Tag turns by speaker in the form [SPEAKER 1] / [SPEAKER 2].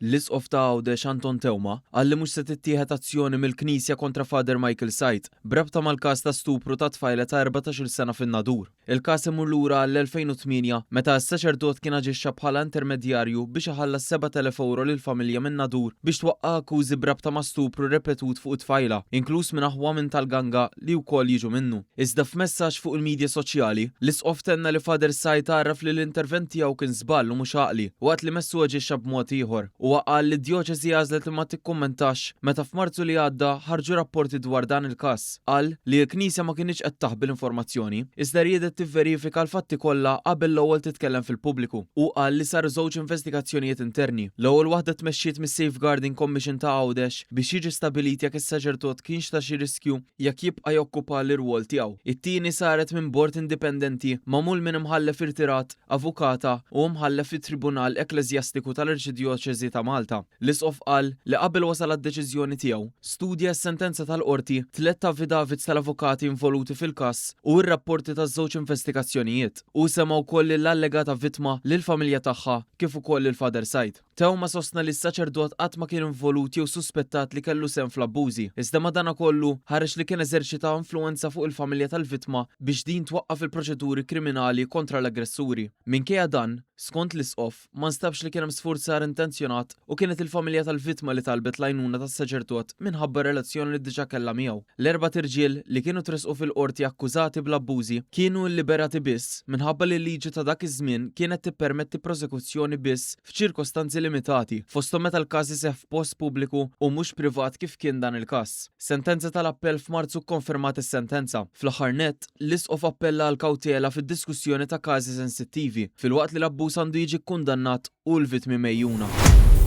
[SPEAKER 1] L-Isqof ta' Għawdex Anton Teuma qal li mhux se tittieħed azzjoni mill-Knisja kontra Father Michael Said b'rabta mal-każ ta' stupru ta' tfajla ta' 14-il sena fin-Nadur. Il-każ imur lura għall-2008 meta s-saċerdot kien aġixxa bħala intermedjarju biex iħallas 7,000 ewro lill-familja min-Nadur biex twaqqa' akkużi b'rabta ma' stupru ripetut fuq it-tfajla, inkluż minn aħwa minn tal-ganga li wkoll jiġu minnu. Iżda f'messaġġ fuq il-midja soċjali, l-Isqof tenna li Father Said għaraf li l-intervent tiegħu kien żball u mhux għaqli, waqt li messu aġixxa b'mod ieħor. Huwa qal li d-djoċesi għażlet li ma tikkummentax meta f'Marzu li għadda ħarġu rapporti dwar dan il-każ. Qal li l-Knisja ma kinitx qed taħbi l-informazzjoni, iżda riedet tivverifika l-fatti kollha qabel l-ewwel titkellem fil-pubbliku. Hu qal li saru żewġ investigazzjonijiet interni. L-ewwel waħda tmexxiet mis-Safeguarding Commission ta' Għawdex biex jiġi stabbilit jekk is-saċerdot kienx ta' xi riskju jekk jibqa' jokkupa l-irwol tiegħu. It-tieni saret minn bord indipendenti magħmul minn imħallef irtirat, avukata u imħallef fit-Tribunal Ekkleżjastiku tal-Arċidjoċesi ta' Malta. L-Isqof qal li qabel wasal għad-deċiżjoni tiegħu, studja s-sentenza tal-Qorti, tlett affidavits tal-avukati involuti fil-każ u r-rapporti taż-żewġ investigazzjonijiet. Hu sema' wkoll lill-allegata vittma, lill-familja tagħha kif ukoll lil Father Said. Theuma sostna li s-saċerdot qatt ma kien involut jew suspettat li kellu sehem fl-abbużi, iżda madanakollu ħareġ li kien eżerċita influwenza fuq il-familja tal-vittma biex din twaqqaf il-proċeduri kriminali kontra l-aggressuri. Minkejja dan, skont l-Isqof, ma nstabx li kien hemm sfurzar intenzjonat u kienet il-familja tal-vittma li talbet l-għajnuna tas-saċerdot minħabba r-relazzjoni li diġà kellha miegħu. L-erbat irġiel li kienu tressqu fil-Qorti akkużati bl-abbużi kienu illiberati biss minħabba li l-liġi ta' dak iż-żmien kienet tippermetti prosekuzzjoni biss f'ċirkostanzi limitati, fosthom meta l-każ iseħħ f'post pubbliku u mhux privat kif kien dan il-każ. Sentenza tal-appell f'Marzu kkonfermat is-sentenza. Fl-aħħar nett, l-Isqof appella għal kawtela fid-diskussjoni ta' każi sensittivi, filwaqt li l-abbuż għandu jiġi kkundannat u l-vittmi megħjuna.